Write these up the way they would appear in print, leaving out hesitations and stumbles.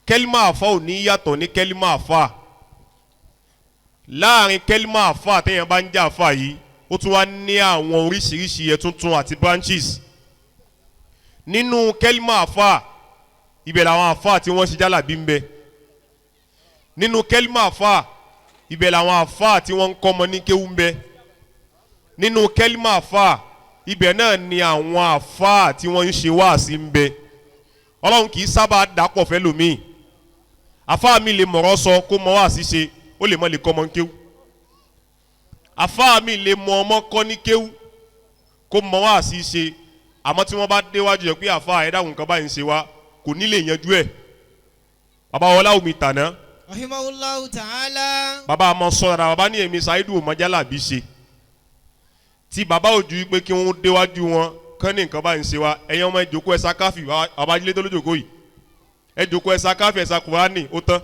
Kẹ́límà àfa ò ní yàtọ̀ ní kẹ́límà àfa. Láàrin kẹ́límà àfa téèyàn bá ń jẹ́ àfa yìí, ó tún wá ní àwọn oríṣiríṣi ẹ̀ tuntun àti branches. Nínú kẹ́límà àfa, ibẹ̀ làwọn àfa tí wọ́n ṣe jálàbí ń bẹ. Nínú kẹ́límà àfa, ibẹ̀ làwọn àfa tí wọ́n ń kọ́mọ ní kéwú ń bẹ. Nínú kẹ́límà àfa, ibẹ̀ náà ni àwọn àfa tí wọ́n ń ṣe wáàsí ń bẹ. Ọlọ́run kì í sábà dàpọ̀ fẹ́ lómi. Àfa mi lè mọ̀rọ̀ sọ kó mọ wáàsí ṣe, ó lè mọ lè kọ́ ọmọ ní kéwú. Àfa mi lè mọ ọmọ kọ́ ní kéwú kó mọ wáàsí ṣe, àmọ́ tí wọ́n bá déwájú ẹ̀ pé àfa ẹ̀ dáhùn nǹkan báyìí ń ṣe wá, kò ní lè yanjú ẹ̀. Bàbá wọlá omi tàná. Rahimahullahu ta'ala. Bàbá àmọ́ sọ̀rọ̀, bàbá ní èmi Ṣáídù mọ́jálàbí ṣe. Tí bàbá òjú pé kí wọ́n déwájú wọn kán ní nǹkan báyìí ń ṣe wá, ẹ̀yin ọmọ ìjókòó ẹ̀sà káfí, bàbá ajílẹ̀ tó lójókòó yìí, ẹ jókòó ẹ̀sà káfí, ẹ̀sà kùránì, ó tán.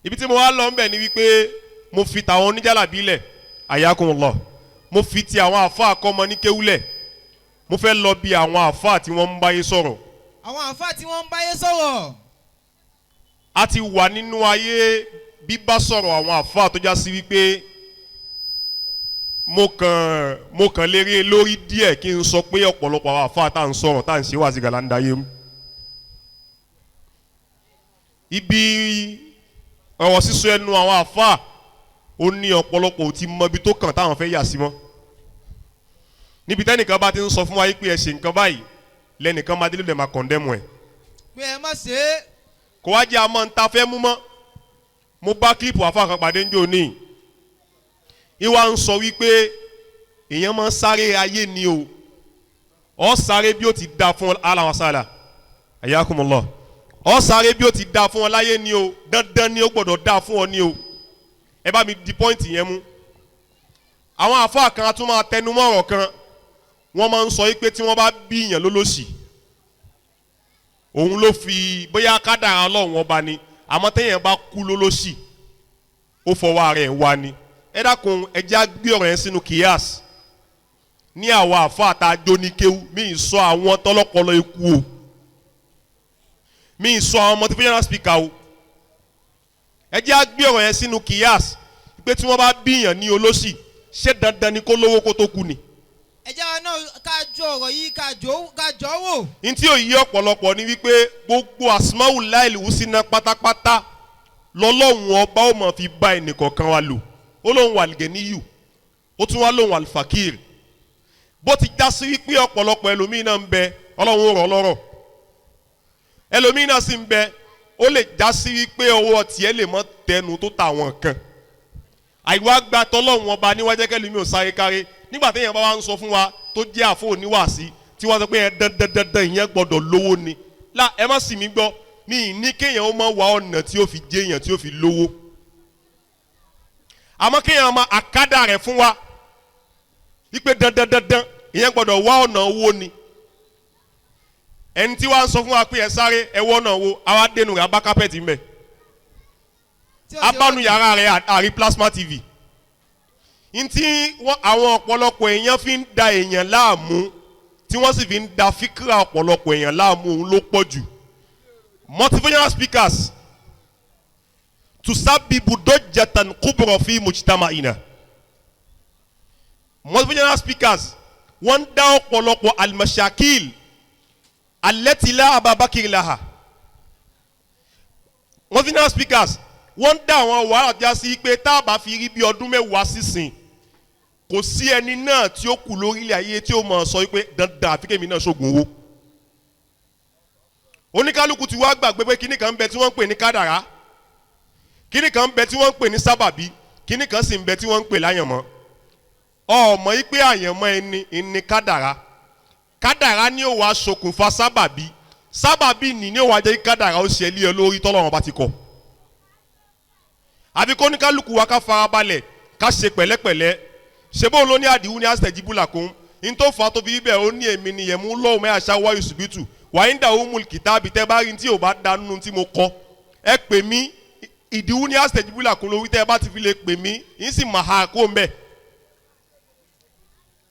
Ibi tí mo wá lọ ń bẹ̀ ni wípé mo fi tàwọn oníjàlábí lẹ̀, àyàkùn lọ. Mo fi ti àwọn àfa àkọ́mọ ní kéwúlẹ̀. Mo fẹ́ lọ bí àwọn àfa tí wọ́n ń báyé sọ̀rọ̀. Àwọn àfa tí wọ́n ń báyé sọ̀rọ̀. A ti wà nínú ayé bíbá sọ̀rọ̀ àwọn àfa tó já sí wípé mo kàn léré lórí díẹ̀ kí n sọ pé ọ̀pọ̀lọpọ̀ àwọn àfa tá à ń sọ̀rọ̀ tá à ń ṣe wá sí gàlá ń dayé mú. Ibi ọ̀rọ̀ sísọ ẹnu àwọn àfa ó ní ọ̀pọ̀lọpọ̀ ò ti mọ ibi tó kàn táwọn fẹ́ yà sí mọ́. Níbi tẹ́nìkan bá ti ń sọ fún wa yìí pé ẹ ṣe nǹkan báyìí, lẹ́nìkan máa délé lè máa kọ̀ndẹ́mù ẹ̀. Pé ẹ má ṣe é. Kò wá jẹ́ àmọ́ ń ta fẹ́ mú mọ́. Mo bá kílípù àfa kan pàdé ńjọ́ ní. Ìwà ń sọ wípé èèyàn máa ń sáré ayé ni o. Ọ sáré bí ó ti da fún ọ, aláwọ̀ sálà. Ayakumullah. Ọ sáré bí ó ti da fún ọ láyé ni o. Dandan ni ó gbọ́dọ̀ da fún ọ ni o. Ẹ bá mi di pọ́ìntì yẹn mú. Àwọn àfa kan a tún máa tẹnumọ́ ọ̀rọ̀ kan. Wọ́n máa ń sọ wípé tí wọ́n bá bí èèyàn lólòṣì, òun ló fi bóyá kádàrá Ọlọ́run ọba ni, àmọ́ téèyàn bá kú lólòṣì, ó fọwọ́ ara ẹ̀ wá ni. Ẹ dákun, ẹ jẹ́ á gbé ọ̀rọ̀ yẹn sínú kíyàs. Ní àwọn àfa àtàjọ ní kéwú, mi ì sọ àwọn tọ́lọ́pọlọ ikú o, mi ì sọ àwọn motivational speaker o. Ẹ jẹ́ á gbé ọ̀rọ̀ yẹn sínú kíyàs pé tí wọ́n bá bíyàn ní olóṣì, ṣé dandan ni kó lówó kó tó kú ni? Ẹ jẹ́ wa náà ká jọ ọ̀rọ̀ yìí, ká jọ wò. N tí ò yí ọ̀pọ̀lọpọ̀ ni wípé gbogbo asmaul lail husina pátápátá lọ́lọ́run ọba ó máa fi bá ẹnìkọ̀ọ̀kan wa lò. Ó lóun wà lìgẹ̀níyù, ó tún wá lóun alfakir. Bó ti já sí wípé ọ̀pọ̀lọpọ̀ ẹlòmíín náà ń bẹ, Ọlọ́run ó rọ̀ lọ́rọ̀. Ẹlòmíín náà sì ń bẹ, ó lè já sí wípé ọwọ́ tiẹ̀ lè mọ́ tẹnu tó ta àwọn kan. Àìwá gba tọ́lọ́run ọba níwájú kẹ́lómi ò sáré káré. Nígbà téèyàn bá wá ń sọ fún wa tó jẹ́ àfọ oníwàásí tí wọ́n sọ pé ẹ dandan dandan ìyẹn gbọ́dọ̀ lówó ni. Lá ẹ má sì mí gbọ́, mi ì ní kéèyàn ó máa wá ọ̀nà tí ó fi jẹ́ èèyàn tí ó fi lówó. Àmọ́ kéèyàn máa àkádà rẹ̀ fún wa wípé dandan dandan ìyẹn gbọ́dọ̀ wá ọ̀nà owó ni. Ẹni tí wàá sọ fún wa pé ẹ sáré ẹ wọ́ ọ̀nà owó, àwa dénú rẹ̀ abá kápẹ́ẹ̀tì ń bẹ̀. Abánu yàrá rẹ̀ àrí plasma TV. Ntí àwọn ọ̀pọ̀lọpọ̀ èèyàn fi ń da èèyàn láàmú, tí wọ́n sì fi ń da fíkìrà ọ̀pọ̀lọpọ̀ èèyàn láàmú, òun ló pọ̀ jù. Motivational speakers tusabibu dojatan kubro fi mujtama'ina. Motivational speakers wọ́n ń dá ọ̀pọ̀lọpọ̀ almashakil allati la Ababakir laha. Motivational speakers wọ́n ń dá àwọn wàhálà tí a sí pé tá a bá fi rí bí ọdún mẹ́wàá sísìn, kò sí ẹni náà tí ó kù lórílẹ̀ ayé tí ó mọ̀ sọ pé dandan àfi kémi náà ṣògùn owó. Oníkálukú ti wá gbàgbé pé kíní kan ń bẹ tí wọ́n ń pè ní kádàrá, kíní kan ń bẹ tí wọ́n ń pè ní sábàbí, kíní kan sì ń bẹ tí wọ́n ń pè láyànmọ́. Ọmọ yìí pé àyànmọ́ ẹni ní kádàrá. Kádàrá ni ó wá ṣokùnfà sábàbí, sábàbí ni ó wá jẹ́ kí kádàrá ó ṣe lé ẹ lórí tọ́lọ́run bá ti kọ. Àfi kó oníkálukú wa ká farabalẹ̀, ká ṣe pẹ̀lẹ́pẹ̀lẹ́. Ṣe bóun ló ní àdìwú ní àṣẹjíbúlà kún ní tó fà á tó fi bẹ́ẹ̀, ó ní èmi ni yẹ̀mú lọ́wọ́ mẹ́ àṣà wáyé ṣùbítù wàá ń dà ó mú kìtàbí tẹ́ bá rí tí ò bá dánú tí mo kọ ẹ pè mí. Ìdíwú ní àṣẹjíbúlà kún lórí tẹ́ bá ti fi lè pè mí, ń sì mà á kó mbẹ́.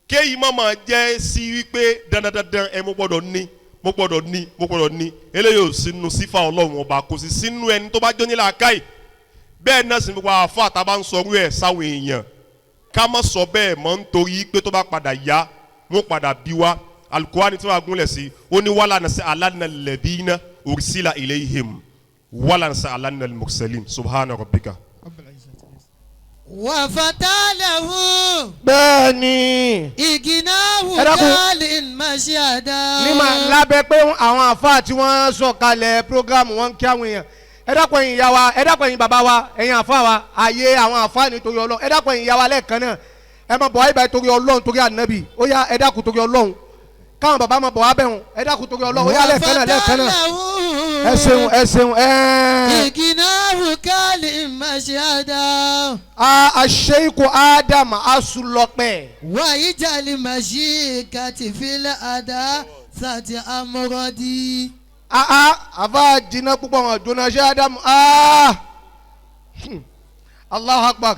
Kéyìí má máa jẹ́ sí wípé dandandandan ẹ mo gbọ́dọ̀ ní. Mo gbọ́dọ̀ ní, mo gbọ́dọ̀ ní. Eléyìí ò sínú sífà Ọlọ́run Ọba, kò sì sínú ẹni tó bá jó nílà káì. Bẹ́ẹ̀ náà sì ní gbogbo àfa àtàbá ń sọrú ẹ̀ sáwọn èèyàn, ká má sọ bẹ́ẹ̀ mọ́, nítorí pé tó bá padà yá, wọ́n padà bí wa. Alukurani tí wọ́n gúnlẹ̀ sí, ó ní wàhálà nà sí alánà lẹ́dínà ursila ilayhim wàhálà nà sí alánà mursalin. Subhana rabbika. وفتى Bẹ́ẹ̀ ni. إجناه Ẹ dákun. كال مشهدا. Ní ma lábẹ́ pé àwọn àfáà tí wọ́n sọ̀kalẹ̀ program, wọn ń kí àwọn èèyàn. Ẹ dákun, ẹ̀yin ìyá wa, ẹ dákun, ẹ̀yin bàbá wa, ẹ̀yin àfáà wa, ààyè àwọn àfáà nítorí Ọlọ́run. Ẹ dákun, ẹ̀yin ìyá wa, lẹ́ẹ̀kan náà, ẹ máa bọ̀ wá ibà torí Ọlọ́run, torí Ànábì. Ó yá, ẹ dákun, torí Ọlọ́run, káwọn bàbá máa bọ̀ wá bẹ̀rùn. Ẹ dákun, torí Ọlọ́run, ó yá, lẹ́ẹ̀kan náà, lẹ́ẹ̀kan náà. Ẹ ṣeun, ẹ ṣeun ẹ. إجناه كال مشهدا. Àṣeyíkò Adam Asulọpẹ. ويجعل مشيكة في الأداء ذات أمردي. Àfa jiná púpọ̀, wọn jóná. Ṣé Adam? Ah! Allahu Akbar!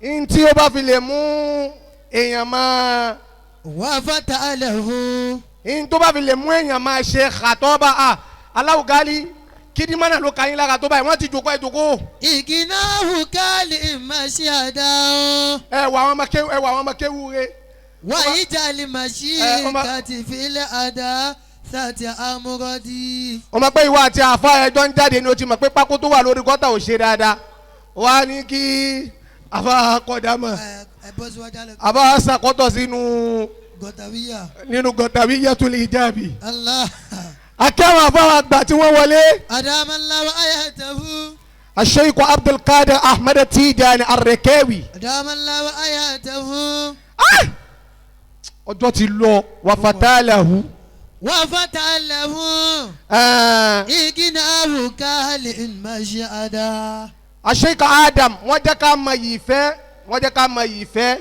Ntí ó bá fi lè mú èèyàn máa وفتى له ntí ó bá fi lè mú èèyàn máa ṣe xatọ́ba a aláwùgálí kídìmánà ló ka yín lára tó báyìí. Wọ́n ti jókòó, ẹ jókòó. إجناه كال مشهدا. Ẹ wà àwọn ọmọ kéwù, ẹ wà àwọn ọmọ kéwù re. ويجعل مشيكة في الأداء ذات أمردي. Ọmọ pé ìwọ àti àfa ẹjọ́ ń jáde ni o ti mọ̀ pé pákó tó wà lórí gọ́tà ò ṣe dáadáa, wà á ní kí àfa kọjá mọ̀. Ẹ bọ́ síwájú alẹ́. Àfa sàkọ́tọ̀ sínú gọ̀tàwíyà. Nínú gọ́tà bí yẹtù lè jábì. Allah. Akẹ́wọ̀n àfáwọn àgbà tí wọ́n wọlé. أدام الله آياته. Asheikh Abdulkadir Ahmed Tijani Arrekewi. أدام الله آياته. Ọjọ́ ti lọ. Wàfàtàlàhù. وفتى له إجناه كهل مشهدا. Asheikh Adam, wọ́n jẹ́ ká mọ yìí fẹ́, wọ́n jẹ́ ká mọ yìí fẹ́.